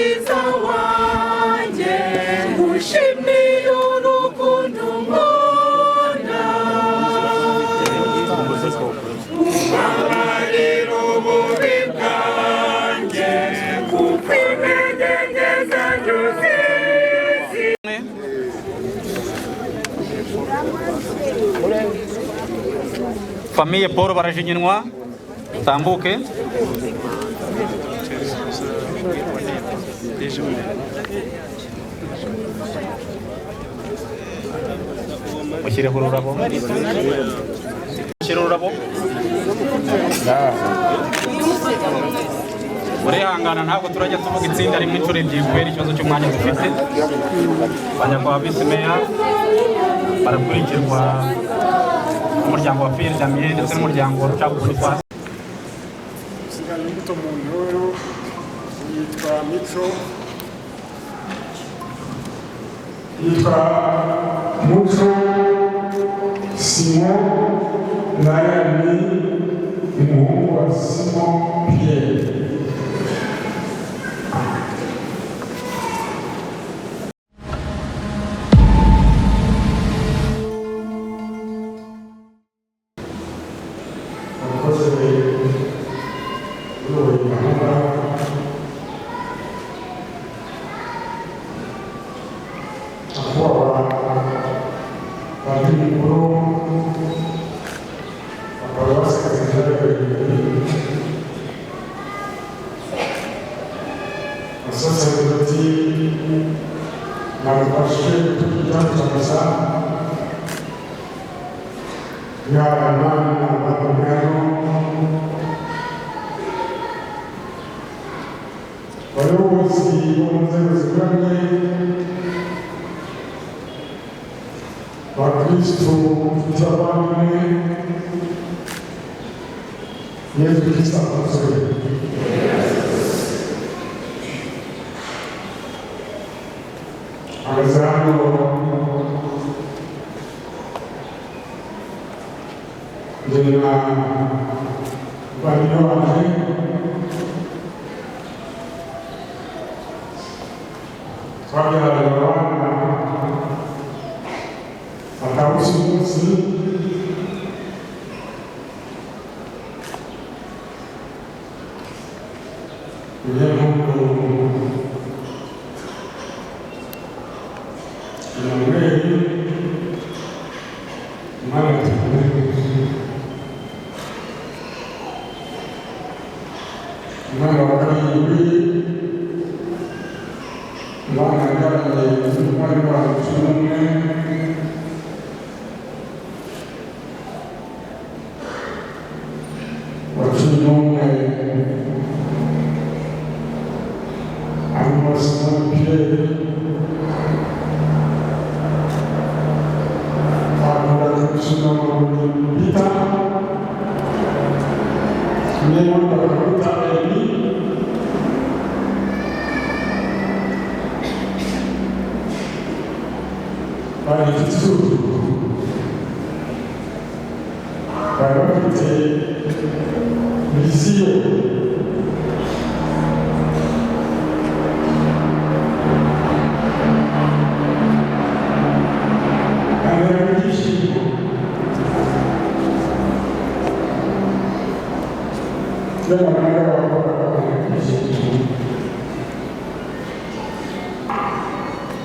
Mukiza wanjye, ngushimiye urukundo unkunda. Ubabarira ububi bwanjye, kuko intege nke zanjye uzizi. Famille Paul Barajinyenwa, tambuke. Mushyireho ururabo, mushyire ururabo. Urihangana, ntabwo turajya tuvuga itsinda rimwe inshuro ebyiri kubera ikibazo cy'umwanya dufite. Banyakubahwa Visi Meya barakurikirwa n'umuryango wa Pierre Damien ndetse n'umuryango wa Rucagu Boniface. Usigana imbuto mu ntoro yitwa Mico. Yitwa Muco Simon, naye ni umuhungu wa Simon Pierre. Abakozi uyoboye gahunda, nyakubahwa padiri mukuru wa Paruwasi Katedrali Gahengeri, abasaseredoti badufashe gutugira misa, yaba Imana bari hano, abayobozi bo mu nzego zinyuranye, bakristu, inshuti, abavandimwe, Yezu Kristo akuzwe. Ahagaze hano njye na muvandimwe wanjye. Twabyaranye abana batawuzi umunsi. Munyankundu Emmanuel, Imana tukumwe, umwana wa karindwi, umwana yabyaranye n'umwari wacu 11. Wa 11 harimo Simon Pierre, bakunda gukina mu Peter, niba bakakwita Eli. Bari inshuti z'urubyiruko, bari bafite vision. Kandi ibyishimo by'amahanga bakoraga, ibyishimo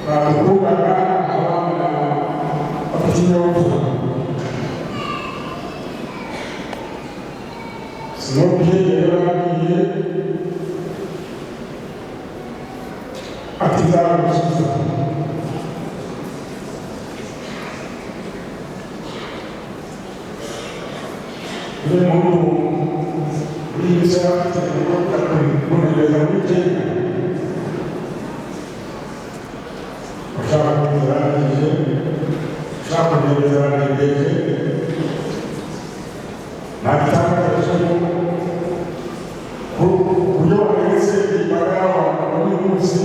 badukundaga, abana bafite ikinyabupfura. Simon Pierre yarababwiye ati: "Nzagukiza." Niyo mpamvu muri iyi minsi afite kunogereza muri Kenya, ushaka kuza arangije, ushaka kugereza ararengeje. Nta gitangaza kirimo ku buryo baretse imbaga y'abantu muri uyu munsi,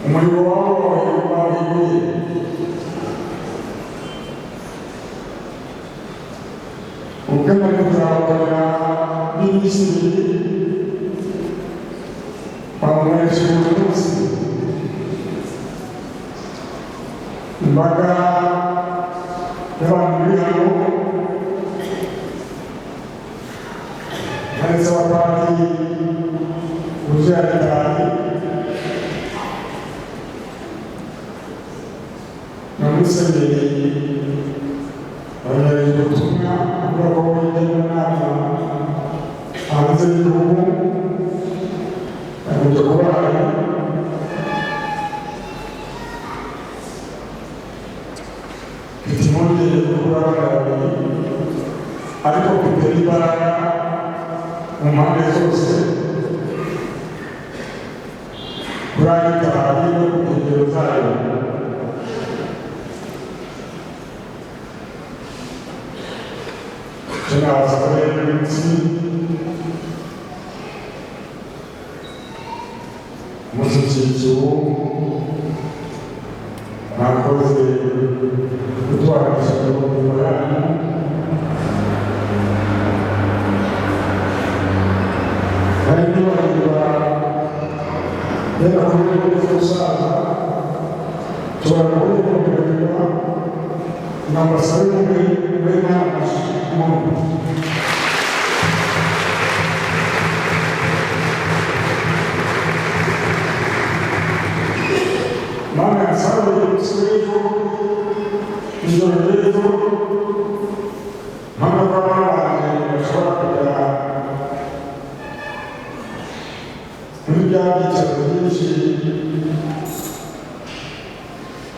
umuriro wabo wahiguye. Ubwo nari kuzabakorera n'iminsi 2. Bamwese buri munsi imbaga y'abantu biri hano ndetse abapadiri wuzuye alitari na musenyeri abanyagihugu ubutumwa avuga ko bijya mu nama hanze y'igihugu yagombye kuba ahari. Mfite impungenge zo kuba abana babiri, ariko mfite n'imbaraga mu mpande zose kuri alitari no ku nkengero zayo. Icyo nabasaba rero uyu munsi, umunsi ukikiwe, mwakoze kuduhanisha mirongo yanyu. Nari nibagirwa yenda kuri umusaza nshobora kuba nabasabe muri muri nama muntu. Mana yasabe umunsi w'ejo, ijoro ry'ejo, mpamvu ko abana banjye bashobora kujya muri bya byicaro byinshi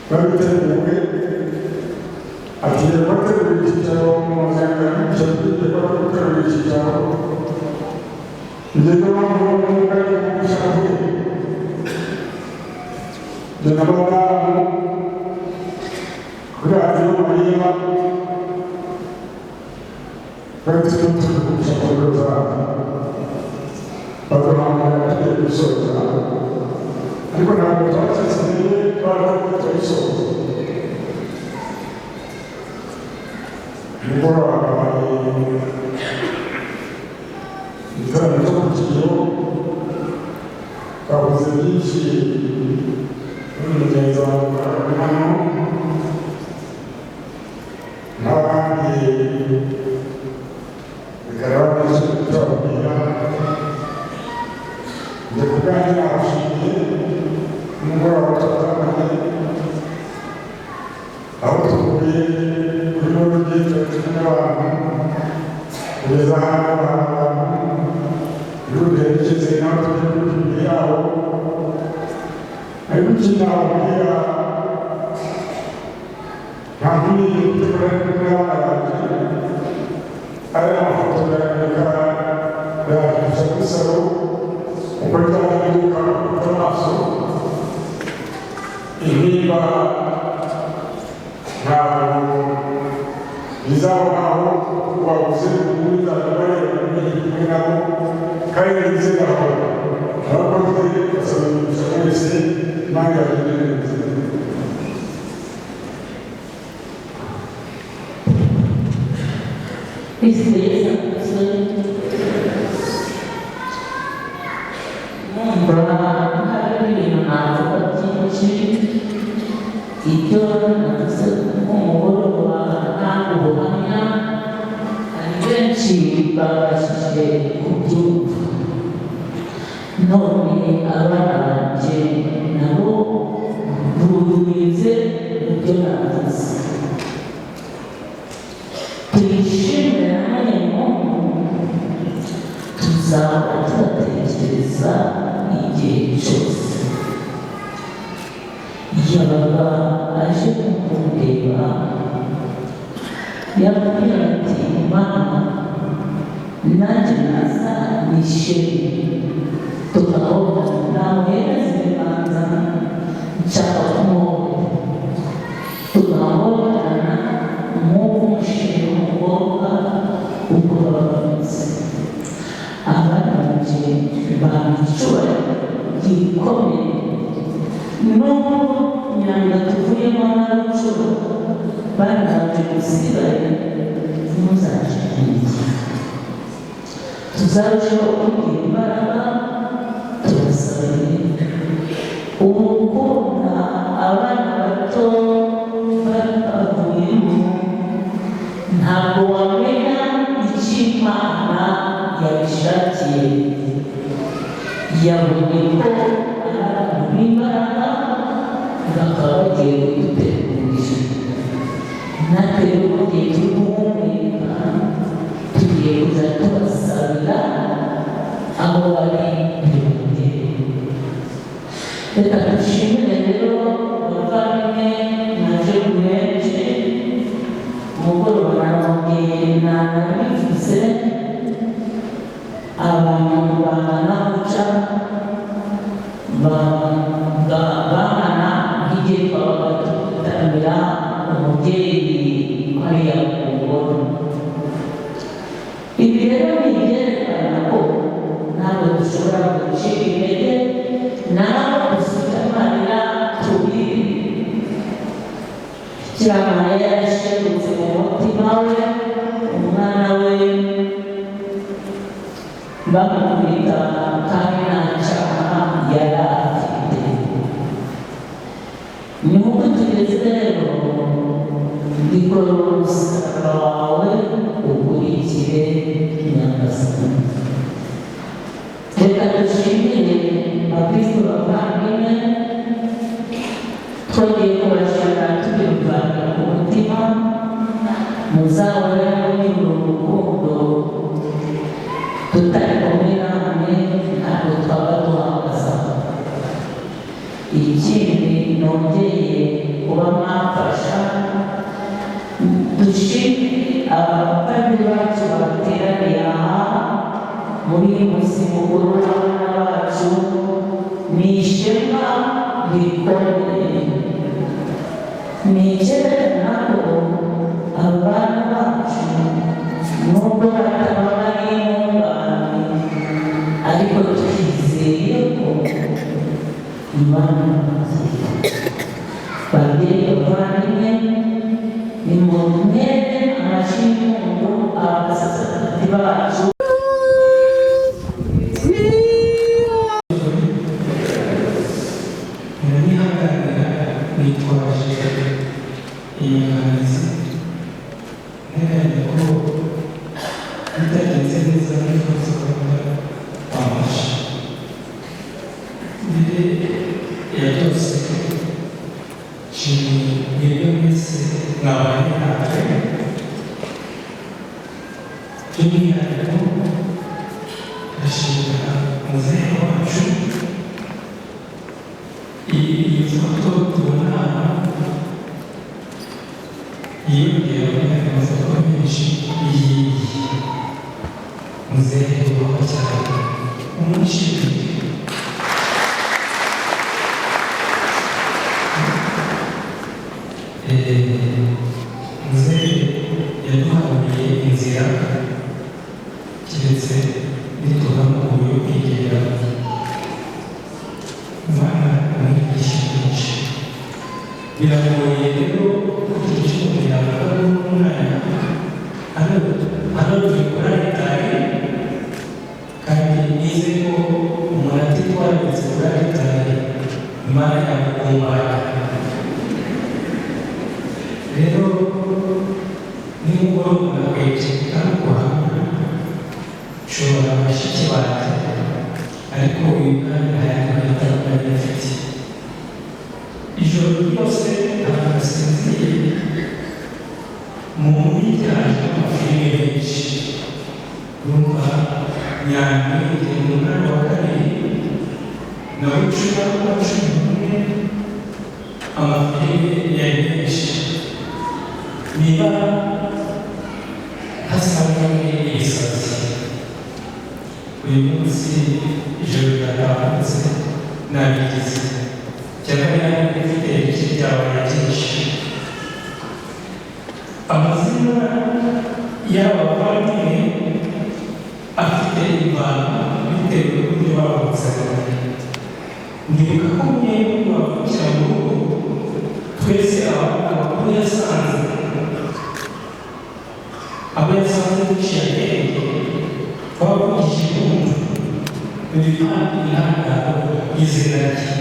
babiteguwe. Ati bateguye icyicaro mu muryango, icyicaro by'igikorwa gutegura icyicaro njye mpamvu n'umwuka w'ubushake njye na madamu kuri radiyo Mariya bari turi gushaka zabo baduhamagara tugiye gusoza, ariko ntabwo twacitse intege, twarakoze turabisoza. Nimugoroba habaye igitaramo cyo ku kiriyo, twavuze byinshi muri mugenzi wanjye uri hano n'abandi bigaragara byinshi tubabwira. Njye ku bwanjye nabashimiye, nimugoroba turatandukanye aho tuvuye kuri morgue turi kumwe n'abantu kugeza hano hari abantu duherekeze naho tujya kuri imbere yabo. Ariko ikindi nababwira, nta mpungenge mfite ko nari kumwe n'abana banjye, ari amafoto ndayandika ndayandikisha kuri salo uko byahinduka kuko amaso intimba ntabwo bizabaho wabuze uburinganire kumwe nabo kandi nizera aho abakozi basaba imigisha wese. Imana ibagirire neza. Kristo Yesu akuzwe. Numva hari ibintu navuga byinshi, ibyo navuze ku mugoroba ntabwo ubuhamya, hari benshi babashije kubyumva. None abana banjye nabo bumvize ibyo navuze. Tuyishimire hamwe mu tuzahora tubatekereza igihe cyose. Yabaga aje kundeba yabwira ati: "Mama, nanjye naza nishimye tukabona namuhereza ibiganza, nshaka kumuhobera tugahoberana nk'uko umushinga w'umukobwa uko baba bameze." Abana banjye bampa gikomeye nubwo imyanda tuvuyemo na rucuro. Bana banjye musigaye, ntimuzacike intege, tuzarushaho kugira imbaraga. Turasaba Ubu gukunda abana bato bavuyemo, ntabwo wamenya icyo Imana yabishakiye. Yabonye ko ari abantu b'imbaraga, bakaba bagiye kudutegurira. Natwe rero mu gihe turi guhumeka, tugiye kuza tubasabira aho bari ntibongere. Reka dushimire rero abavandimwe mwaje muri benshi. Umugoroba narongeye nanabivuze, abantu bangana guca bangana nk'igihe twabaga dutaramira umubyeyi hariya ku ngoro. Ibi rero ni ibyerekana ko ntabwo dushobora gucika intege, naho dufite amarira tubiri. Bikira Mariya yarashengutse mu mutima we, umwana we bamukubita kandi nta cyaha yari afite. Ni uko tugeze rero, ndikorera umusaraba wawe ukurikire Nyagasani. Reka dushimire abakristo bavandimwe, twongeye kubashimira tubivanye ku mutima. Muzahore mugira urukundo, tutari kumwe namwe ntabwo twaba duhagaze. Ikindi nongeye kuba mwafasha, dushimire abapadiri bacu bateraniye aha muri uyu munsi mukuru w'abana bacu. Ni ishema rikomeye, ni icyerekana ko abana bacu nubwo bataba ari intungane, ariko twizeye ko Imana babyeyi bavandimwe, nimumwere amashyi y'impundu abasaserdoti bacu. Muranyihanganira nitwaje inyunganizi, nteganya ko bitagenze neza nifuza ko wamfasha. Mbere ya byose, nshimiye mwebwe mwese mwabanye natwe, by'umwihariko ndashimira muzehe wacu. Iyi foto tubona hano yiyongera kuri aya mafoto menshi. Iyi muzehe yubahwa cyane, umushimire. Muzehe yaduhaye inzira, keretse nituhamo uburyo kwigendera. Imana umwigisha byinshi. Biragoye rero kugira icyo umuntu yavuga n'umwana. Hano hano turi kuri aritari, kandi nize ko umuntu atitwararitse kuri aritari, Imana yamukumbana. Rero nimugoroba nakwegeka kuhamya nshobora bashiki banjye, ariko uyu mwana nta yandi mahitamo nari mfite. Ijoro ryose ntabwo nasinziriye, mu mujyi amafilime menshi. Numva Nyandwi mu mwana wa kabiri na Bucura wa 11, amafilime yari menshi. Niba hasanganywe ibisazi, uyu munsi ijoro ryatambutse nabigize cyangwa niba mfite ibice byabaye byinshi. Amazina y'aba bavandimwe afite imvano bitewe n'uburyo bavutse. Ndibuka ko mwembi bavukira mu rugo, twese abakuru yasanze, abo yasanze duciye akenge, twavugishije umuntu biba intandaro y'izina rye.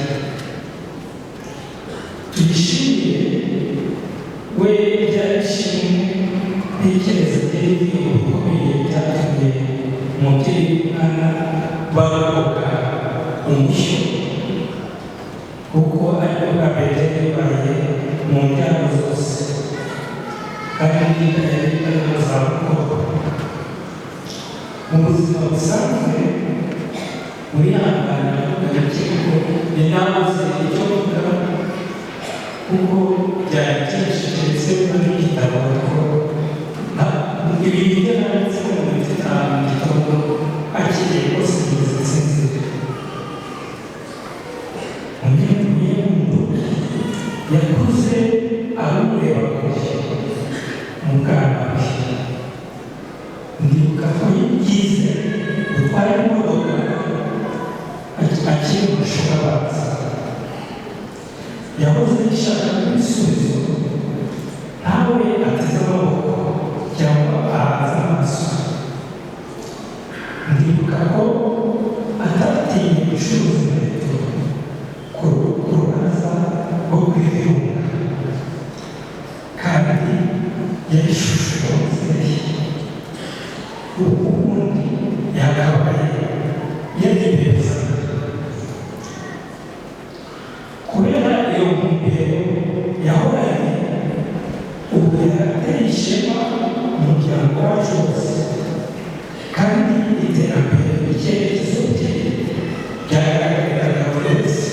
Tuyishimire we byari ishimwe ntekereza ryari riri mu bikomeye byatumye umubyeyi n'umwana barokoka umushyo, kuko aribwo bwa mbere byari bibaye mu njyana zose kandi yari ari mu zabukuru. Mu buzima busanzwe urihangana gake kuko nabuze icyo mvuga, kuko byari byinshi ndetse n'igitabo, ariko ibi byo nanditse mu minota 5 mu gitondo hakiri rwose kugeza nsinzira. Munyempundu yakuze arumureba kure mu bwana bwe. Ndibuka ko yize gutwara imodoka akiri mu mashuri abanza. Yahoze yishaka ibisubizo, ntawe ateze amaboko cyangwa ahanze amaso. Ndibuka ko atatinye gucuruza inkweto ku rubaraza rwo ku Virunga, kandi yari ishusho y'umubyeyi. Ubundi yakabaye yariberezaga. Kubera iyo ntumbero yahoranye, ubu yarateye ishema umuryango wacu wose, kandi iterambere mu cyerekezo cye byagaragariraga buri wese.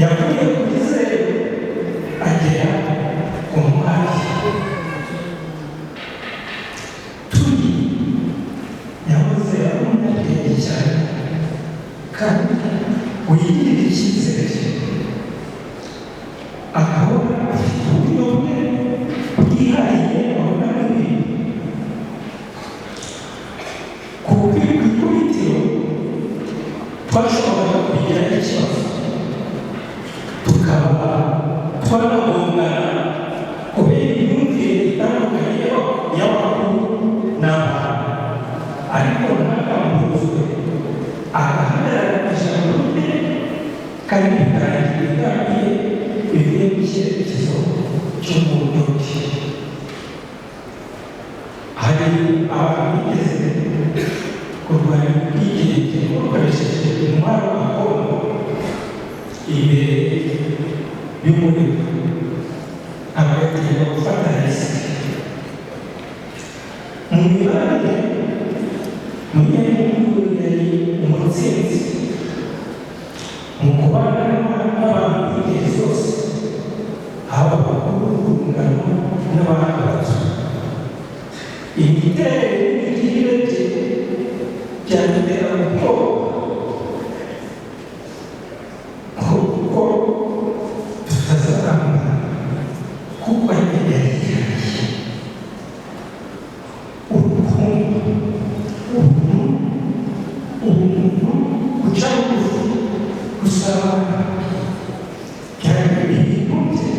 Yavuye kuri zeru agera ku mwari. Turi yahoze ari umunyabwenge cyane kandi wigirira icyizere, agahora afite uburyo bwe bwihariye abona ibintu. Ku ikubitiro twashoboraga kugira ikibazo tukaba twanagongana kubera imyumvire itandukanye y'abakuru n'abana, ariko ntagamburuzwe, agahagarara ku ijambo rye kandi bikarangira imigambi ye bivuye mu cyerekezo cy'umuntu bwe. Hari abantu bigeze kurwanya ubwigenge bakoresheje intwaro gakondo imbere y'umuriro, agatinya gufata risque. Mu mibanire, Munyempundu yari umutsinzi mu kubana n'abantu b'ingeri zose, haba abakuru, urungano n'abandi bato. Imiterere n'imigirire bye byadutera ubwoba kuko tutazaramba, kuko yari yarihariye. Urukundo, ubuntu, ubumuntu, guca bugufi, gusabana byari ibintu bye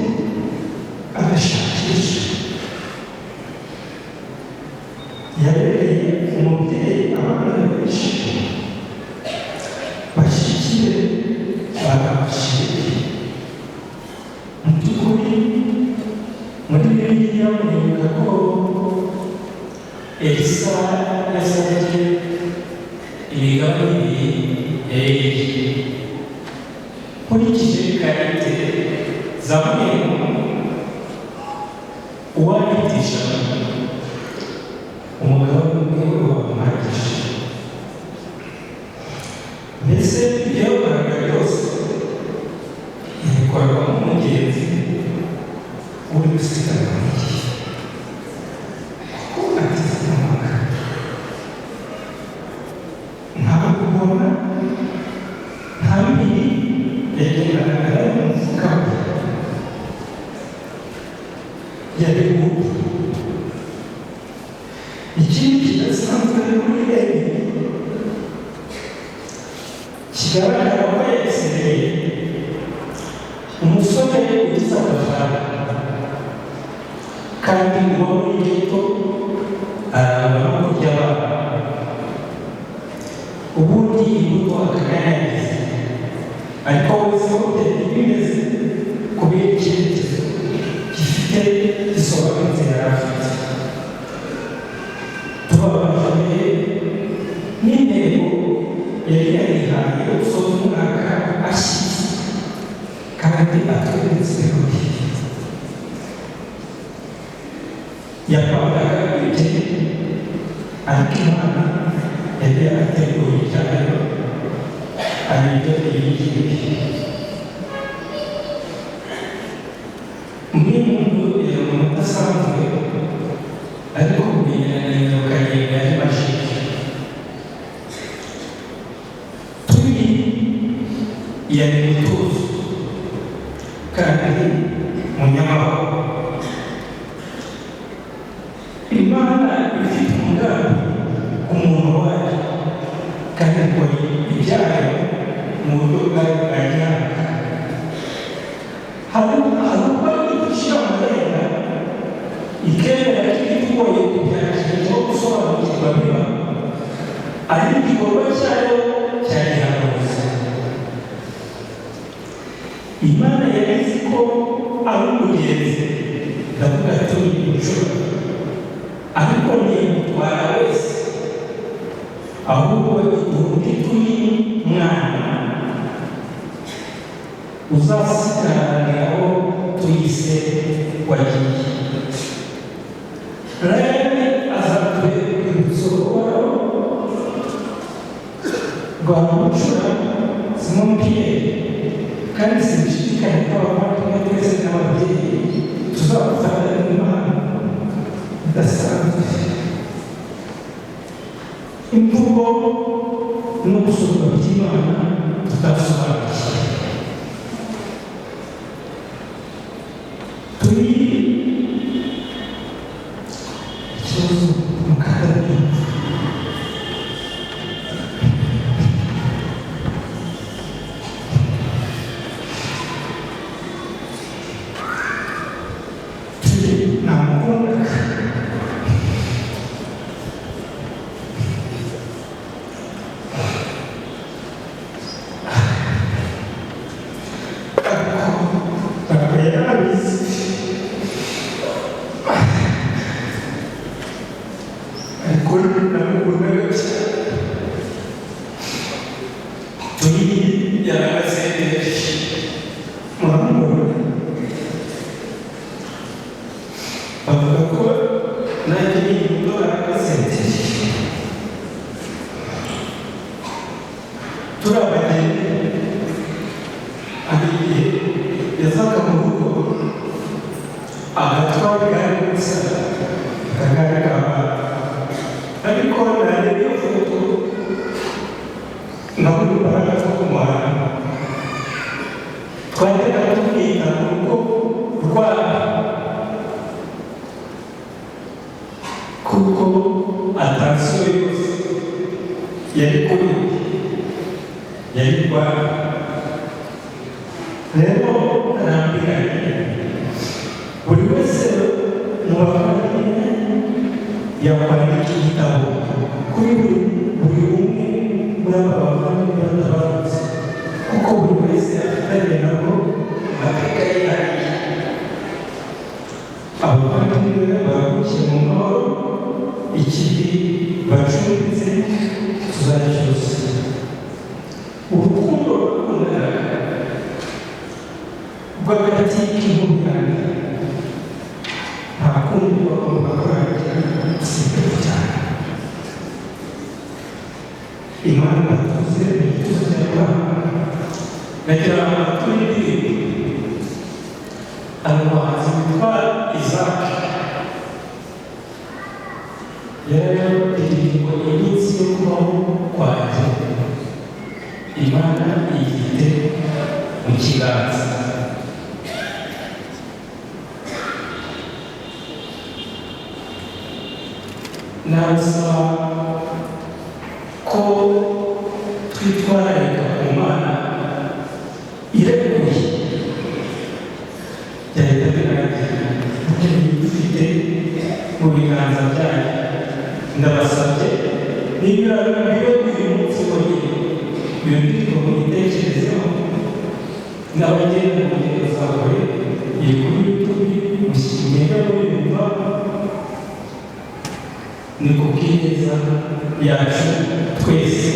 agashakisha. Yabereye umubyeyi abana benshi, bashiki be barabashimiye. Mu by'ukuri muri Bibiliya muribuka ko Elisa yasabye imigabane ibiri ya Eliya. Nkurikije caractère za Munyempundu, uwabitisha umugabane umwe wamuhagije, mbese ibyo yakoraga byose yabikoraga nk'umugenzi uri gusiganwa n'igihe, kuko atizigamaga. Nta kubona, nta bibiri yagendanaga nayo mu mufuka we. Yari ubu ikindi kidasanzwe muri Eli kigaragara ko yagisereye umusore ugize amafaranga kandi uba muri ghetto, arangwa no kurya abana, ubundi imbuto akanyanyagiza, ariko wese ko byari bimeze. yihaye gusoza umwaka ashyitse kandi atweretse ibirori. Yapangaga ibye, ariko Imana yari yarateguye ibyayo, aribyo ibi ngibi. Umwe muntu yari umuntu udasanzwe, ariko kumenyana ukagenda ari magique. Turi yari mutuzo kandi munyamahoro. Imana ifite umugambi ku muntu wayo kandi ikora ibyayo mu buryo bwayo bwa gihanga. Hari ubwo idushyira amarenga, ikemera ko ibitugoye kubyakira no gusobanukirwa biba, ariko igikorwa cyayo cya gihanuzi. Imana yari izi ko ari umugenzi, ndavuga turi bucura, ariko ntiyamutwara wese, ahubwo iduha undi turi mwana uzasigaraniraho tuyise wagiye. Rene azatubera urwibutso ruhoraho rwa bucura Simon Pierre, kandi sinshidikanya ko abavandimwe twese n'ababyeyi tuzagufatanya n'Imana idasanzwe. Imvugo no gusurwa by'Imana tutasobanukiwe. Turi ikibazo mukatabyumva. Turi namukundaga. Ariko ntabwo yari abizi. Ariko namukundaga cyane. Turi yaragasendereje, muramubona. Bavuga ko nanjye n'imbuto yaragasendereje. Turi abageni, hari igihe yazaga mu rugo agatwara igare gusa, akagare k'abana, ariko nareba iyo foto nkabura imbaraga zo kumuhana. Twajyaga tumwita mu rugo rwabo kuko attention yose yari kuri we, yari rwabo. Rero arambiranye, buri wese mu bavandimwe yakwandika igitabo kuri buri umwe muri aba bavandimwe batabarutse, kuko buri wese afitanye nabo amateka yihariye. Abavandimwe baruhukiye mu mahoro, ikivi bacumbitse tuzacyusa. Urukundo bakundanaga rw'agati k'inkubiranire nta kundi bagomba kurangira usibye cyane. Imana tuze mu gituza cya Imana. Nagira ngo turi indirimbo hari umuhanzi witwa Isaac yararirimbo ngo iminsi yo kubaho kwanjye Imana iyifite mu kiganza. Nabasaba ko twitwararika ku Mana irekuye, byahita birangira kuko ufite mu biganza byayo. Ndabasabye niba bibe uyu munsi wonyine, iyo ndirimbo muyitekerezeho n'abagenda mu ngendo za kure, iri kuri YouTube, mugende muyumva. Ni ku bw'ineza yacu twese,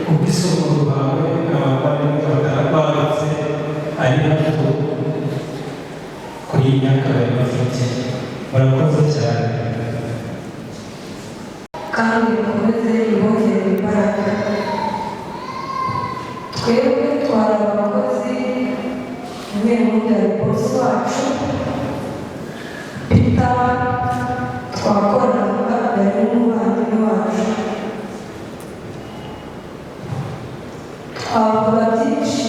kuko Isomo duhawe abavandimwe bataragwarutse ari hato kuri iyi myaka bari bafite. Murakoze cyane. Kandi bikomeze ibongerera imbaraga. Twebwe twari abakozi, umwe muri bosi wacu Peter twakoranaga yari n'umuvandimwe wacu. Twavuga byinshi,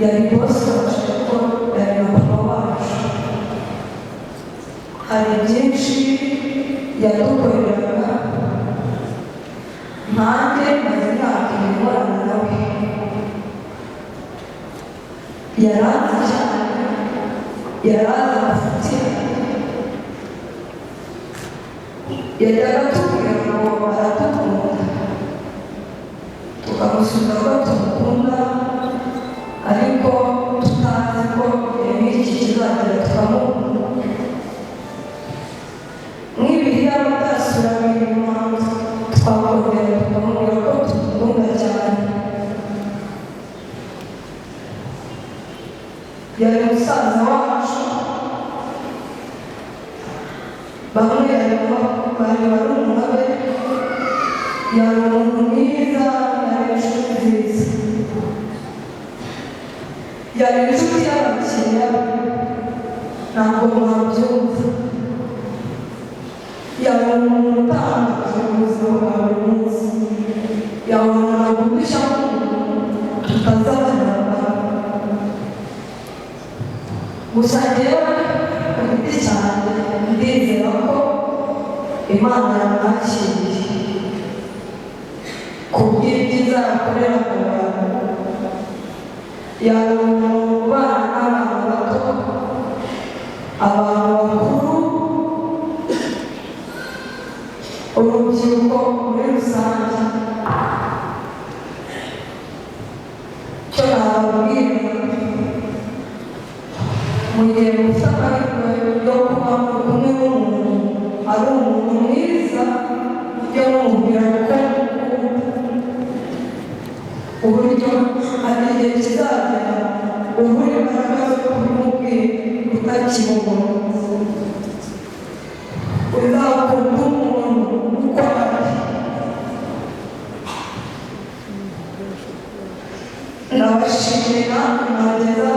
yari bosi wacu ariko yari na papa wacu. Hari byinshi yadukoreraga. Nkanjye maze imyaka 2 nkorana nawe, yaranze cyane, yaraza amafuti, yajyaga atubwira ngo aradukunda, tukamusubiza ko tumukunda, ariko tutazi ko igihe nk'iki kizagera tukamukunda. Nk'ibihe yaba atasubiraga inyuma, twakongera tukamubwira ko tumukunda cyane. Yari musaza wacu, bamwe bari barumuna be, yari umuntu mwiza, yari inshuti nziza, yari inshuti y'abakiriya be, ntabwo mwabyumva. Yari umuntu utangaje mu buzima bwa buri munsi, yabona udushya tutazabona. Gusa njyewe ku giti cyanjye ndizera ko Imana yamwakiriye ku bw'ibyiza yakorera mu bantu. Yari umuntu ubana n'abana bato, abantu bakuru, urubyiruko muri rusange. Icyo nababwira, mu gihe mufite amahirwe yo kuba muri kumwe n'umuntu ari umuntu mwiza, mujye mumubwira ko mukunda, uburyo hari igihe kizagera ubura imbaraga zo kubimubwira utakimubona. Uzakunda umuntu uko ari. Ndabashimira mwageza,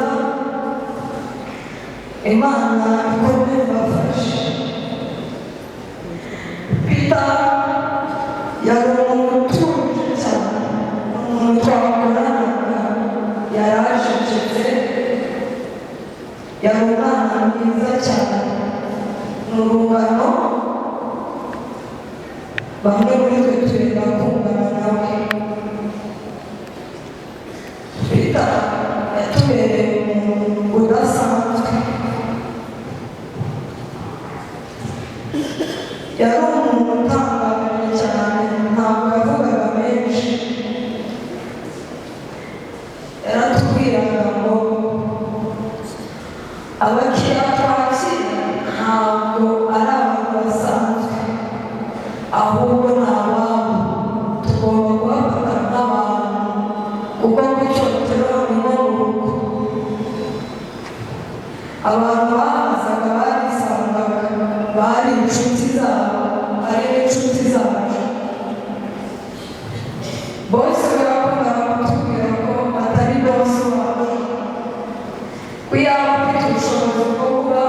Imana ikomeze ibafashe. Peter yari umuntu utuje cyane, umuntu twakoranaga yari acecetse, yari umwana mwiza cyane. Ni urungano, bamwe muri twe turenda kungana nawe. Peter yatubereye umuntu udasanzwe, yari umuntu utangaje cyane, ntabwo yavugaga menshi. Yaratubwiraga ngo abakiriya twakira ntabwo ari abantu basanzwe, ahubwo ni ababo, tugomba kubafata nk'abantu, kuko ku cyotero ni nko mu rugo. Abantu bahazaga barisangaga, bari inshuti zabo, ari n'inshuti zacu. Bose bakundaga kutubwira ko atari bose wacu, ko yaba afite ubushobozi bwo kuba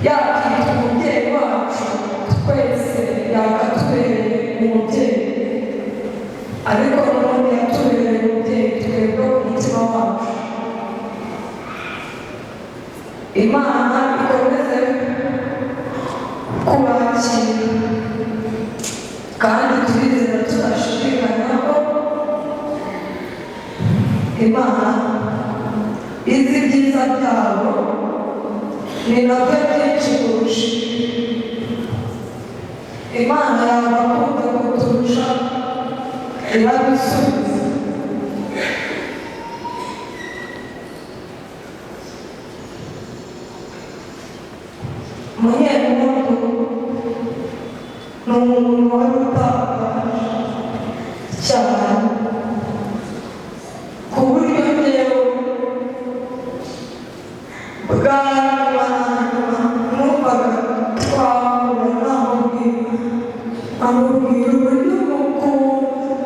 yakita umubyeyi wacu twese, yakatubereye umubyeyi, ariko n'ubundi yatubereye umubyeyi twebwe ku mutima wacu. Imana ikomeze kubakira, kandi turizera tudashidikanya ko Imana izi ibyiza byabo, ni nabyo byinshi kurusha. Imana yabakunda kuturusha, irabisubiza. Munyemuntu ni umuntu wari utangaje, Bwa nyuma na nyuma numvaga twahura namubwira, amubwira uburyo mukunda.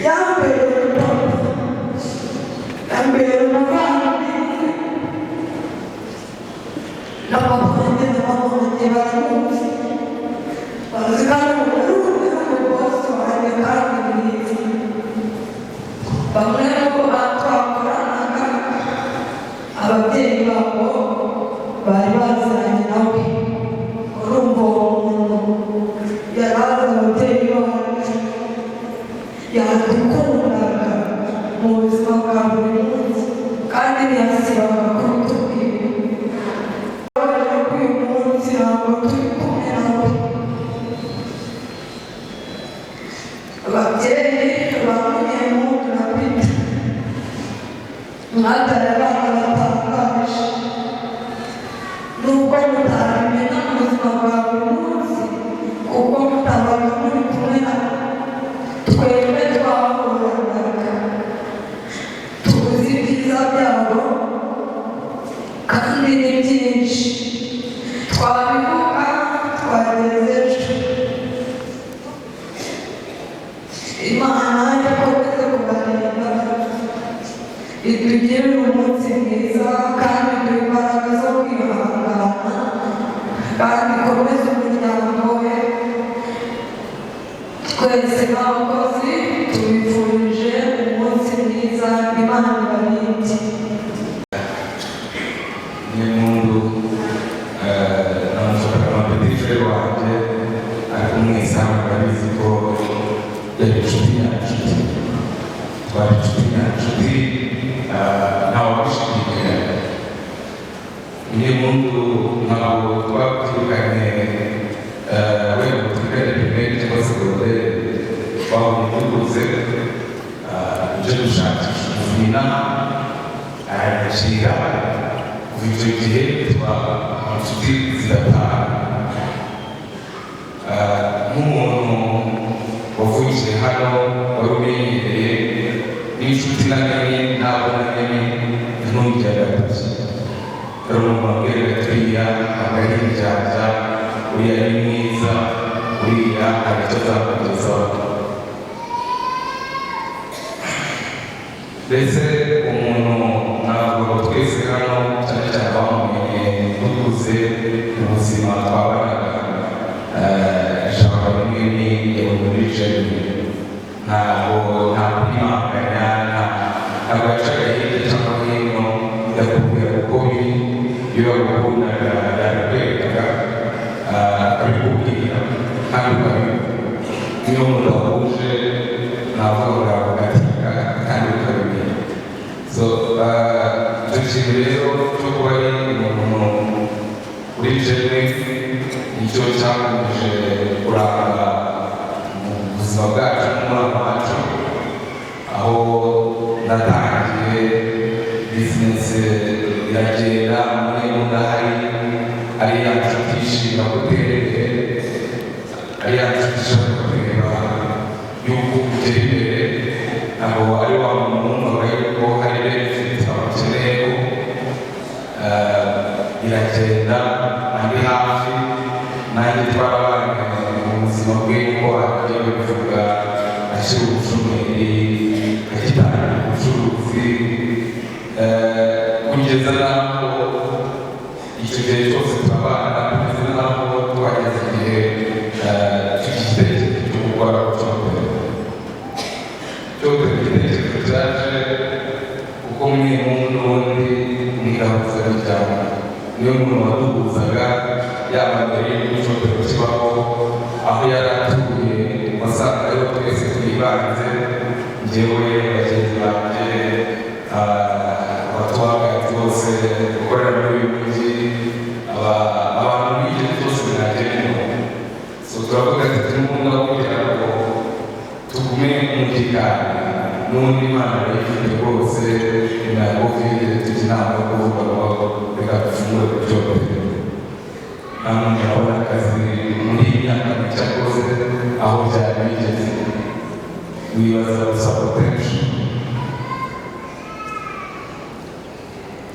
Yambereye papa, yambereye umuvandimwe, na papa wanjye na mama wanjye baramuzi, bazi kandi ubu ari umubosi wanjye kandi mwiza. Bamwe mu bo twakoranaga, ababyeyi babo bari baziranye nawe. Urumva uwo muntu yari azi ababyeyi bacu, yadukundaga mu buzima bwa buri munsi kandi ntiyasibaga kubitubwira. Kubera ko uyu munsi ntabwo turi kumwe nawe, ababyeyi ba Munyempundu na Peter, mwabyaye abana batangaje. Nubwo mutabimenya mu buzima bwa buri munsi kuko mutabaga muri kumwe na twebwe, twahoranaga, tuzi ibyiza byabo kandi ni byinshi, twabivuga twageze ejo. Imana ikomeze kubarinda, itugirire umunsi mwiza kandi iduhe imbaraga zo kwihangana, kandi ikomeze umuryango we. Twese nk'abakozi tubifurije umunsi mwiza, Imana ibarinde. N'impundu namufataga nka petit frère wanjye, ariko mwese hano murabizi ko yari inshuti nyanshuti, twari inshuti nyanshuti, ntawe wabishidikanya. N'impundu ntabwo twabyirukanye wenda ngo twigane primaire cyangwa secondaire, twabonye dukuze uje gushakisha ubuzima inaha, aranyakira. Kuva icyo gihe tuba inshuti zidataha. Nk'umuntu wavukiye hano, wari umenyereye n'inshuti namenye ntabwo namenye ntungira agatoki, ari umuntu wambwiraga turiya ntabwo ari indyarya, uriya ni mwiza, uriya hari icyo azakugezaho. Ndetse umuntu navuga ngo twese hano, cyane cyane abamumenye dukuze mu buzima twabanaga, ijambo rimwe ni evolution. Ntabwo nta kwimanganya, ntabwo yacaga hirya cyangwa hino, yakubwira uko biri. Iyo yagukundaga yabikwerekaga, akabikubwira kandi ukabibona. Niyo mudahuje navuga ngo yagukatika kandi ukabimenya. So icyo kintu rero cyo kuba ari umuntu uri jene nicyo cyakomeje kuranga mu buzima bwacu n'umwana wacu. Aho natangiye bizinesi iragenda, umwe n'udahari ari ya nshuti yishimira gutera imbere, ari ya nshuti ishaka kureba yuko utera imbere. Ntabwo ari wa muntu wumvaga yuko hari benefit amukeneyeho. Iragenda ari hafi nanjye, twarabanye mu buzima bwe uko agiye bivuga, akiri ubushomeri, agitangira ubucuruzi, kugeza n'aho icyo gihe cyose turabana, kugeza n'aho twageze igihe cy'igitekerezo cyo gukora cyoteri. Cyoteri igitekerezo cyaje kuko Munyempundu n'ubundi ni gahuzamiryango, niyo muntu waduhuzaga, yaba mbere y'uko cyoteri kibaho. Aho yari atuye wasanga ariho twese twibanze, njyewe, bagenzi banjye, abatuhagaritse bose gukorera muri uyu mujyi, abantu b'ingeri zose mwagenewe. So turavuga ati turimo kugira ngo tugume mu gikari, n'ubundi Imana irayifite rwose. Nyuma ya COVID tujya inama yo kuvuga ngo reka dufungure ku cyoteri. Nta muntu yabona akazi muri iyi myaka mike akoze, aho byari bigeze wibaza gusa potential.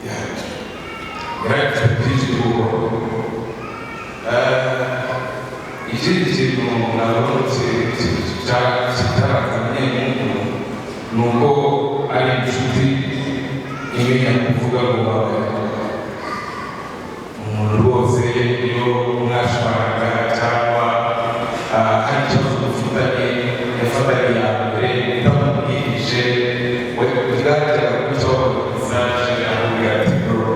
Yeah. Ikindi kintu navuga kitaranze Munyemundu ni uko ari inshuti imenya kuvuga ngo babaye umuntu rwose iyo mwashwanaga cyangwa hari ikibazo mufitanye yafataga iya mbere utamubwirije we bwajyaga gucaho mesaje akubwira ati bro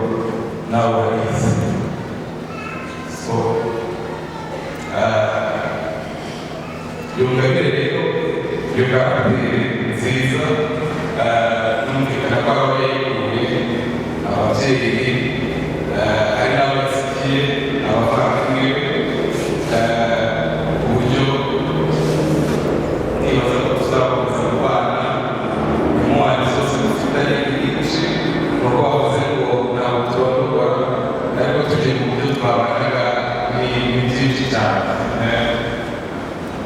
nawe urabizi. So iyo ngabire rero, iyo karagiteri nziza numvikana ko aba yayikuye ababyeyi, hari n'abo yasigiye abavandimwe be, uburyo nibaza ko tuzakomeza kubana intwari zose dufitanye ni nyinshi. Ni uko bavuze ngo ntabwo turondogora, ariko tugiye mu buryo twabanaga ni byinshi cyane.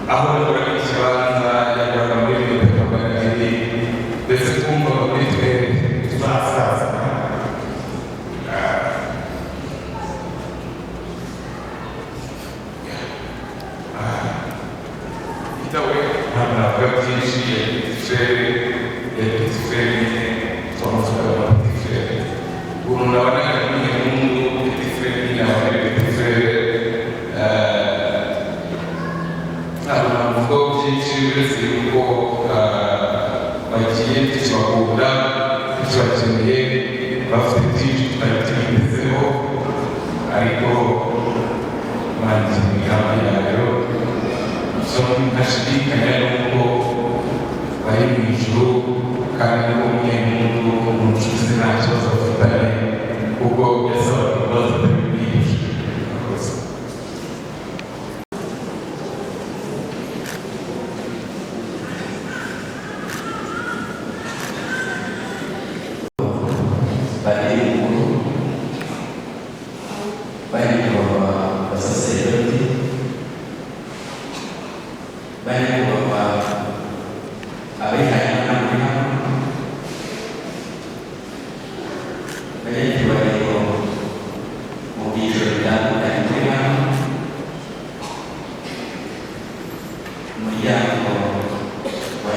Aho nakoraga ikibanza yaguraga muri metero 200, ndetse twumvaga muri twe tuzasaza. Itawe ntabwo navuga byinshi. Yari petit frère, yari petit frère nyine twamuvugaga nka petit frère. Ubu nabonaga Munyemundu petit frère nyine aba ari petit frère. Ntabwo navugaho byinshi uretse yuko bagiye tukibakunda, tukibakeneye, bafite byinshi tutari tubitezeho, ariko banjye imigambi yayo so ntashidikanya nuko bari mu ijuru, kandi ko Munyemundu mu nshuti ze nta kibazo bafitanye kuko yasabaga imbabazi atabibwirije. Murakoze. Padiri mukuru, banyakubahwa basaseredoti, banyakubahwa abihayimana muri hano, banyacyubahiro mu byiciro bitandukanye muri hano, umuryango wa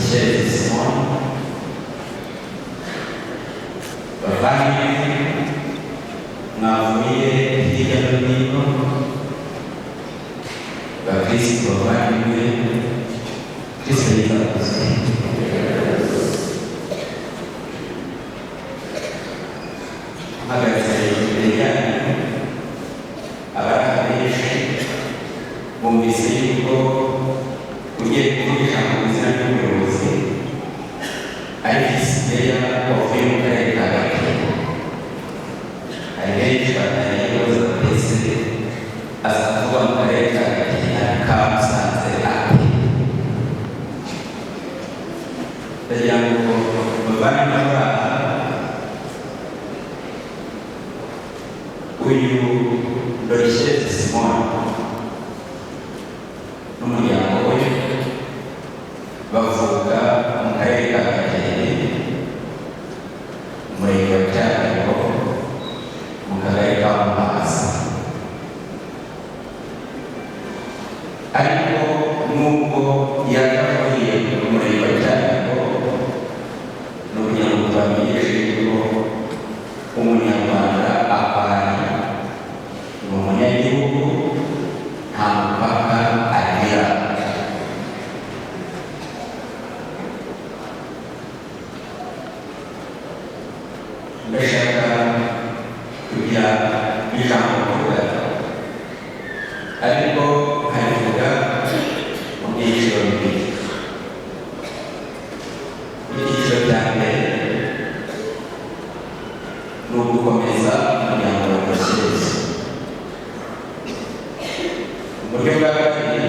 Shezi Simon, bavandimwe mwavuye hirya no hino, bakristo bavandimwe, Kristo yitakuze. Mpagaze imbere yanyu, abari benshi bumvise yuko ugiye kuvuga ijambo mu izina ry'umuyobozi ari visi meya wavuye mu karere ka Gakenke. Hari benshi batangiye kubaza ndetse aza kuvuga mu karere ka Gakenke ka Musanze ate. Ndagira ngo bavandimwe bari aha, uyu Ndorisheze Simon n'umuryango we bavuka mu karere ka Gakenke, umurenge wa Cyahingo, mu kagari ka Muhazi. Ariko nubwo yakavuye mu murenge wa Cyahingo, ni ukugira ngo tubamenyeshe yuko umunyarwanda ahari ni umunyagihugu, nta mupaka agira. Ndashaka kugira ijambo mvuga, ariko nkarivuga mu byiciro bibiri. Icyiciro cya mbere ni ugukomeza umuryango wa Gashyezi. Uburyo bwa kabiri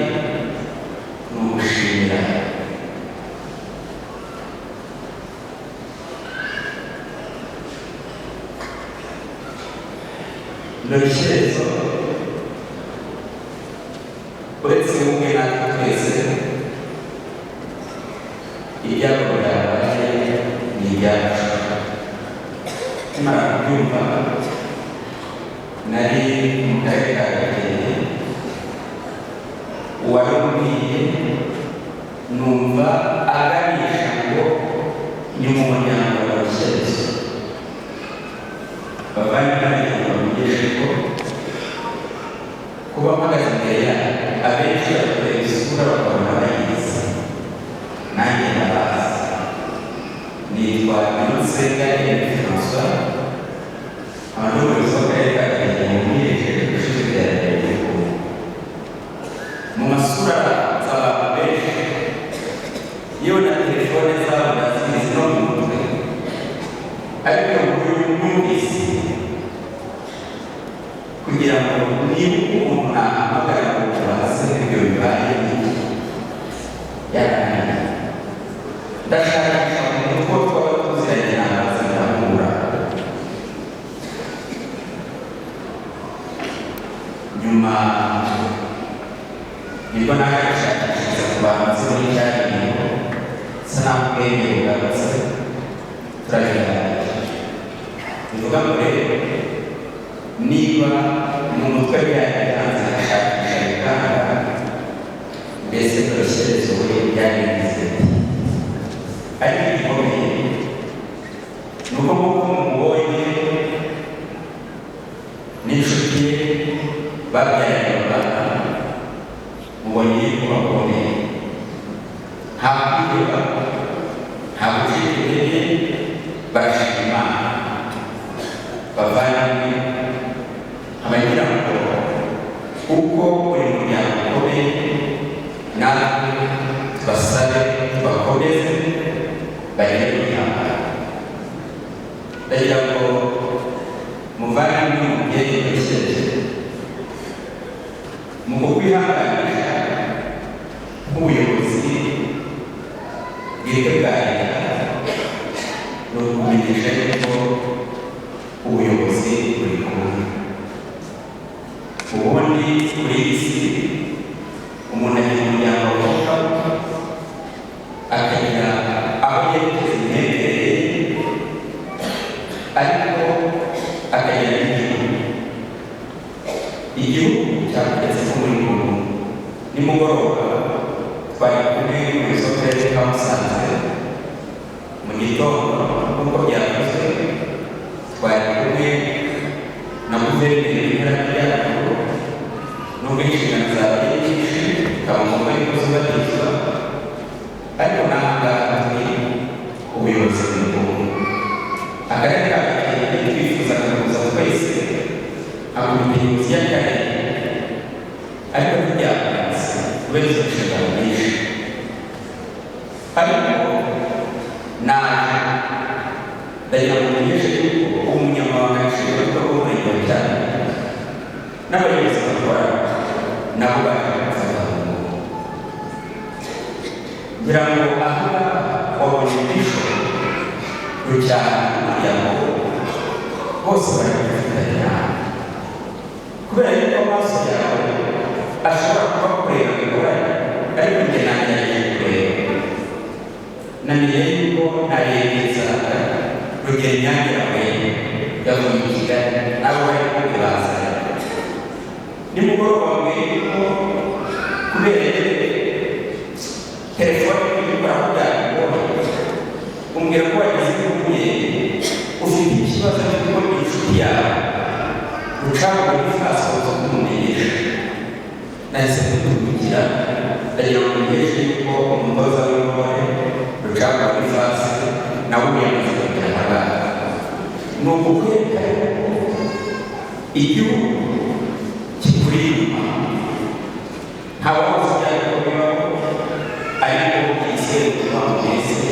ni ugushimira. Ndabishyirezo uretse ubumwe natwe twese, ibyago byabaye ni ibyacu. Tumara kubyumva Nari mu karere ka Gakenke, uwabimbwiye numva aganisha ngo ni mu muryango wa Rushyerezo. Bavandimwe, nagira ngo bamenyeshe ko kuba mpagaze imbere yayo, abenshi bakureba isura bakabona bayizi, nanjye ndabazi. Nitwa Niyonsenga Eric François, nkaba ndi umuyobozi w'akarere ka Gakenke wungirije ushinzwe iterambere ry'ubukungu. Mu masura z'abantu benshi, yewe na telefone zabo ndazizi no mu mutwe, ariko nkuru numvise kugira ngo niba umuntu nahamagara ngo tubaze ibyo bibaye n'iki, yarananiye. Ndashakisha mu mutwe twaba tuziranye, nabaza ndamubura. Nyuma nibwo naje gushakishiriza ku bantu nzi muri cyagihe, nsa naho ubwenge bugarutse, turabiganira. Bivuga ngo rero niba mu mutwe byari byanze, agashakisha bikanga, mbese Doroshyerezo we byari bimeze bite? Ariko igikomeye ni uko nk'uko mumubonye n'inshuti ye babyaranye abana, mubonye yuko bakomeye, nta kwiheba, nta gucika intege, barashima Imana. Bavandimwe, abagira ngo uko buri muryango ukomeye, natwe tubasabe tubakomeze bagere kwihangana. Ndagira ngo muvandimwe, mubyeyi Doroshyerezo, mu kukwihanganisha nk'ubuyobozi bwite bwa leta, ni ukumenyesha yuko ubuyobozi buri kumwe. Ubundi kuri iyi si umuntu agira umuryango avukamo, akagira aho yerekeza imyemerere ye, ariko akagira n'igihugu. Igihugu cyakoretse ko muri kumwe. Nimugoroba twari kumwe n'umuyobozi w'akarere ka Musanze, mu gitondo nk'uko byavuzwe twari kumwe na guverineri w'intara y'Amajyaruguru, nubwo inshingano zawe ari nyinshi bikaba ngombwa yuko zubahirizwa, ariko n'aha ngaha turi ubuyobozi buri kumwe. Akarere ka Gakenke twifuzaga kuza twese nka komite nyobozi y'akarere, ariko ntibyakunze kubera izo nshingano nyinshi. Ariko naje ndagira ngo mumenyeshe yuko umunyamabanga nshingwabikorwa w'umurenge wa Cyane n'abayobozi bakora nabo baje gufata mu mugongo. Ngira ngo aha ngaha wabonye bisho Rucyahana n'umuryango we bose bari gufatanya nawe, kubera yuko amaso yawe ashobora kuba kureba bigoranye, ariko njye nagerageje kureba, namenye yuko narebye Rugero Inyange Rafael yavuye i Kigali, nabo bari kumwe bazanye. Nimugoroba mbwiye yuko kubera telefone kuyikoraho byagoranye, umbwira ko wagize impungenge, ufite ikibazo cy'uko inshuti yawe Rucagu Boniface waza kumumenyesha. Nahise kutumvikira, ndagira ngo mumenyeshe yuko umutoza w'intore Rucagu Boniface nawe ubu yamaze kugera aha ngaha. Ni ukukwereka yuko igihugu kikuri inyuma, ntawe wabuze ibyariko bibaho, ariko ese ubutumwa bumeze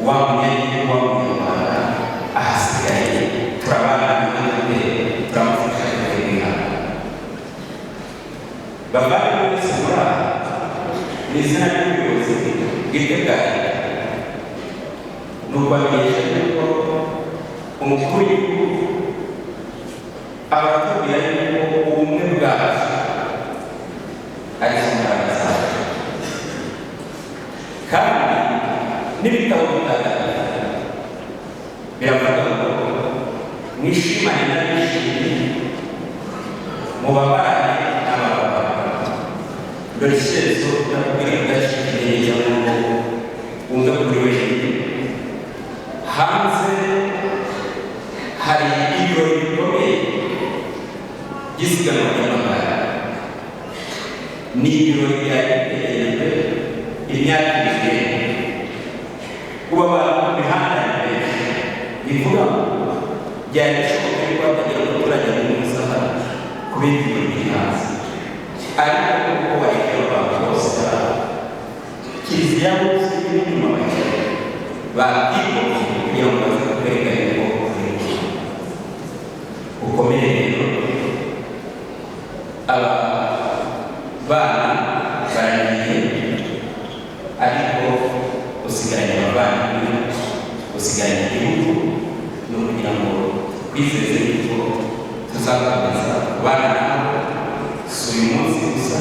wa munyagihugu wa munyarwanda ahasigaye turabana nawe dute, turamufasha dute kwihangana. Bavandimwe wese muri aha, mu izina ry'ubuyobozi bwite bwa leta, ni ukubamenyesha yuko umukuru w'igihugu aratubwira yuko ubumwe bwacu ari zo mbaraga zacu, kandi n'ibitabo bitagatifu biravuga ngo mwishimane n'abishimye, Mubabane n'abababa. Dore ishyerezo nakubwira kudacika intege cyangwa ngo wumve kuri wenyine. Hanze hari ibirori bikomeye by'isiganwa ry'amagare. Ni ibirori byari bitegerejwe imyaka 2. Kuba abantu mu mihanda ni benshi, bivuga ngo byari bishoboka yuko hatagira umuturage n'umwe uza hano kubera ibirori biri hanze. Ariko kuko barekera abantu bose, kiliziya bose n'inyuma bakira babyigomye kugira ngo baze kukwereka yuko uri ukomeye. Rero aba bana baragiye, ariko usigaranye abavandimwe, usigaranye igihugu. Ni ukugira ngo twizeze yuko tuzakomeza kubana nabo, si uyu munsi gusa,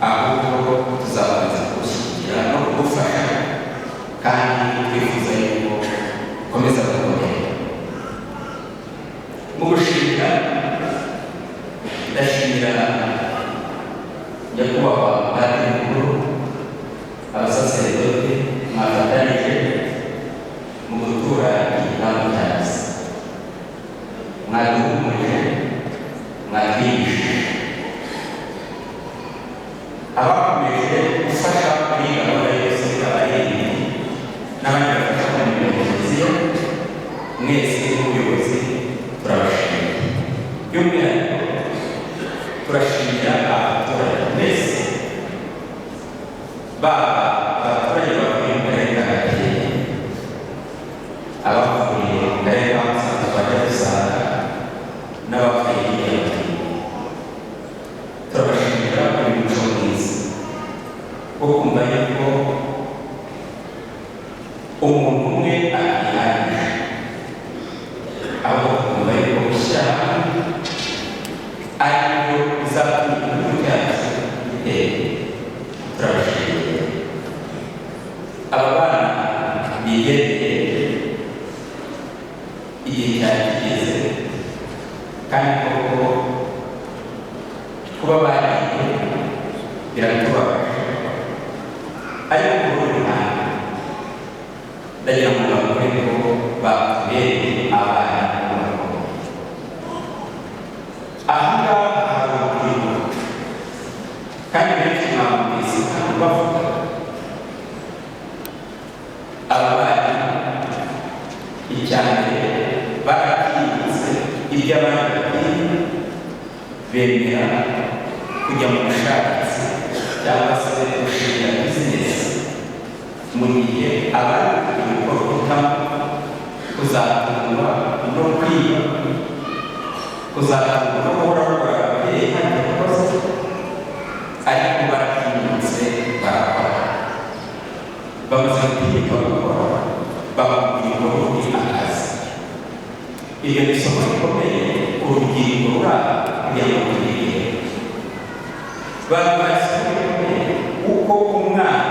ahubwo tuzakomeza kugushyigikira no kugufasha, kandi twifuza yuko ukomeza gukomera. Mu gushimira, ndashimira nyakubahwa padiri mukuru, abasaseredoti mwafatanije mu gutura igitambo cya misa. Mwaduhumurije, mwatwigishije. Abakomeje gufasha muri gahunda yose, abaririmbyi n'abandi bafasha mu mirimo ya kiliziya, mwese nk'ubuyobozi turabashimira. By'umwihariko turashimira abaturage mwese, baba abaturage bavuye mu karere ka Gakenke, abavuye mu karere ka Musanze bajya gusanga, n'abavuye hirya no hino. Turabashimira uyu muco mwiza wo kumva yuko umuntu umwe atihagije, ahubwo kumva yuko gushyira hamwe aribyo bizatuma igihugu cyacu gitera imbere. Turabashimiye. Aba bana bigendeye, igihe cyari kigeze, kandi koko kuba bagiye biratubabaje. Ariko ku rundi ruhande ndagira ngo bakore ko batubereye abana b'abakobwa. Aha ngaha hari urubyiruko, kandi benshi mwumvise hano bavuga. Aba bana, icya mbere, baratinyutse ibyo abandi batinya, bemera kujya mu bushabitsi cyangwa se gushinga bizinesi, mu gihe abandi urubyiruko ruhitamo kuzatungwa no kwiba, kuzatungwa no guhora bakora ababyeyi ntacyo bakoze. Ariko baratinyutse barakora. Bamaze gutinyuka gukora, baba urubyiruko rundi akazi. Iryo ni isomo rikomeye ku rubyiruko ruri aha kugira ngo rwige. Baduhaye isomo rikomeye uko umwana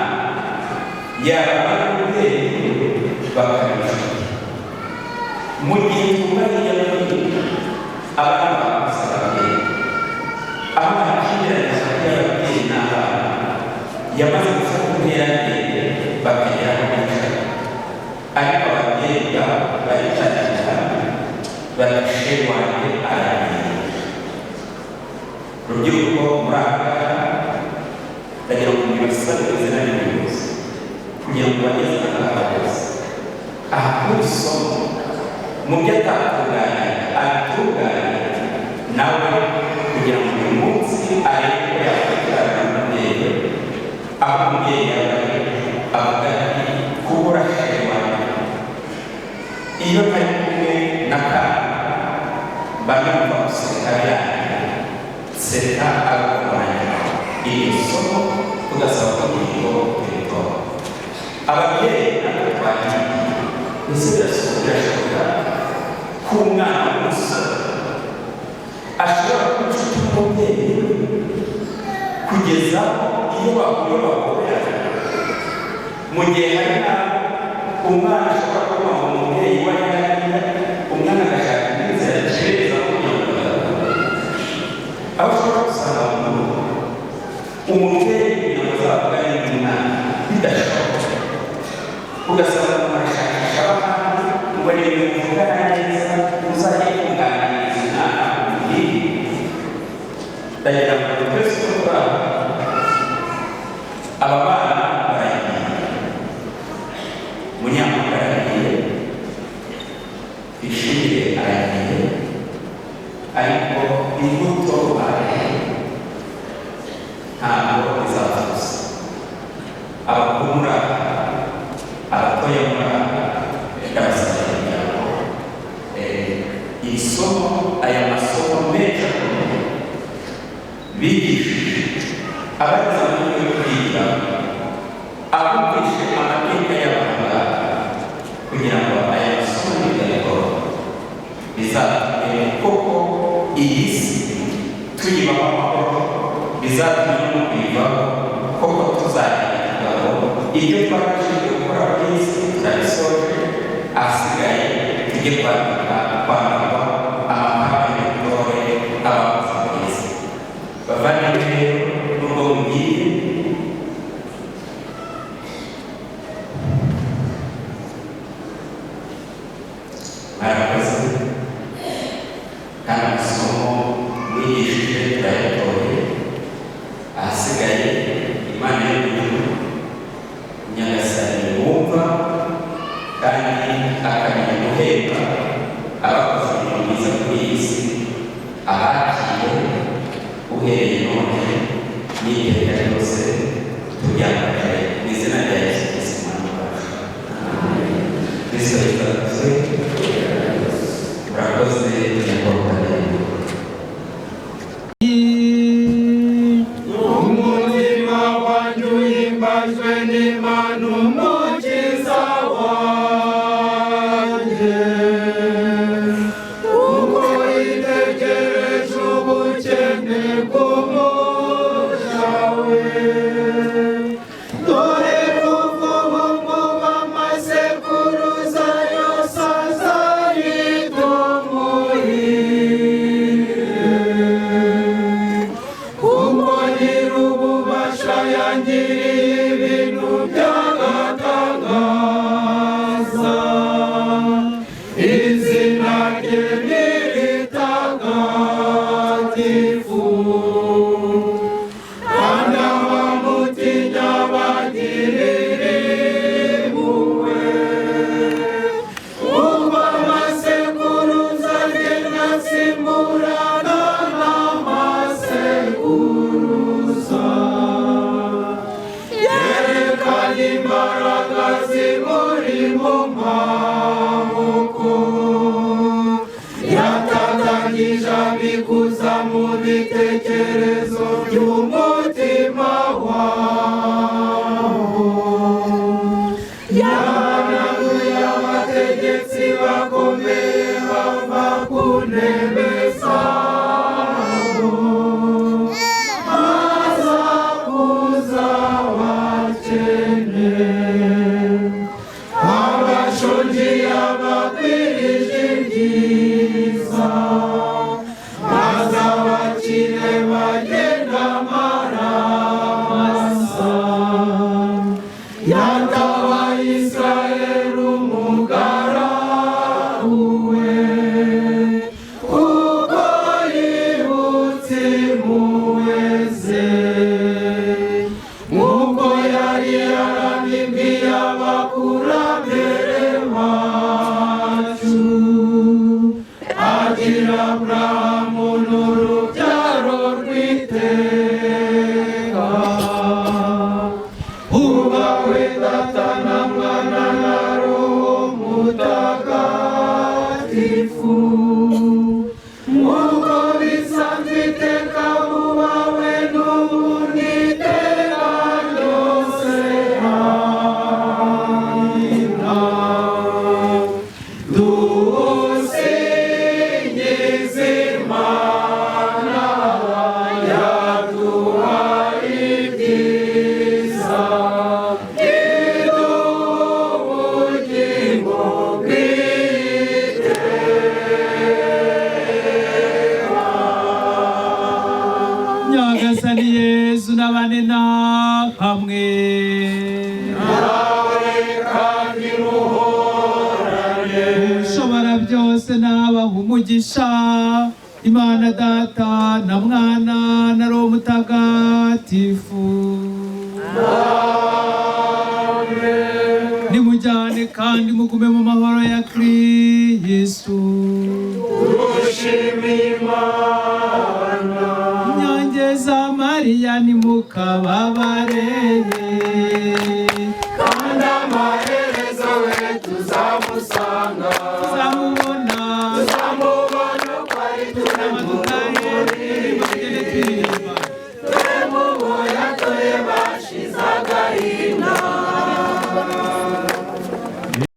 yabana n'umubyeyi we bakaba inshuti, mu gihe twumva hirya no hino abana bakuze ababyeyi, aho amakimbirane hagati y'ababyeyi n'abana yamaze gufata intera ndende, bakagera aho bicara. Ariko ababyeyi ubwabo baricarira bati: "Wanjye aragiye." Rubyiruko muri aka ngaha, ndagira ngo mbibasabe izina ry'ubuyobozi kugira ngo bageze aha ngaha hose, ahakure isomo mu byo atatunganya, abitunganye nawe, kugira ngo uyu munsi arebe ko yakwicarana n'umubyeyi we, aho umubyeyi yaba ari avuga ati: "Kubura chéri wanjye, iyo ntari kumwe n'akana mba numva guseka birangiye, seka agakomanya." Iri somo tugasaba ko urubyiruko turitora. Ababyeyi natwe twagiye, ese birashoboka ko umwana w'umusore ashobora kuba inshuti n'umubyeyi we kugeza iyo bahuye bahoberana, mu gihe hari n'aho umwana ashobora kuba ngo umubyeyi we ari hariya, umwana agashaka inzira acereza kugira ngo badahura, aho Ugasanga umuntu arashakisha abahanga ngo ni ibintu muvugana neza, uzajye kunganiriza umwana umubwire. Ndagira ngo twese uko turi aha, aba bana baragiye, Munyamakuru aragiye, Twishimire aragiye, ariko imbuto bagiye ntabwo izapfa gusa. Abakuru muri aha, abatoya muri aha, ndabasabye kugira ngo iri somo, aya masomo menshi akomeye bigishije abagize amahirwe yo kwiga, abumvishe amateka y'abantu, kugira ngo aya masomo n'ibyago bizatume koko iyi si tuyibamo amahoro, bizatume no kuyivaho koko tuzagenda tuvuga ngo ibyo twabashije gukora ku isi turabisoje, ahasigaye tujye kwandika kwambikwa amakamba y'intore abakoze ku isi. Bavandimwe rero, nubwo mugiye, mwarakoze, kandi amasomo mwigishije turayatoye. Ahasigaye Imana yo mu ijuru, Nyagasani wumva kandi akamenya guhemba abakoze imirimo myiza kuri iyi si, abakiriye uhereye none n'iteka ryose, tubyambaye mu izina rya Yesu Kristo Umwami wacu. Kristo yitwa. Murakoze, nyakubahwa. Umutima wanjye uhimbajwe n'Imana Umukiza wanjye, kuko yitegereje ubukene bw'umuja we. Dore kuva ubu ngubu amasekuruza yose azahita umuhire, kuko Nyir'ububasha yangiriye ibintu by'agatangaza, izina rye ni ritagatifu, kandi abamutinya bagirira impuhwe. Kuko amasekuruza agenda asimburana n'amasekuruza, yerekanye imbaraga zimuri mu maboko, yatatanyije abikuza mu bitekerezo by'umutima wabo, yahanaguye abategetsi bakomeye bava ku ntebe zabo, aza kuza abakene, abashonji abagwirije ibyiza, maze abakire bagenda amaramasa. Yatabaye Israheli umugaragu we, kuko yibutse impuhwe ze, nk'uko yari yarabibwiye abakurambere bacu. umugisha, Imana Data na Mwana na Roho Mutagatifu. Nimujyane kandi mugume mu mahoro ya Kristu. Dushimiye Imana. Inyange za Mariya nimukababareye, Kandi amaherezo we tuzamusanga.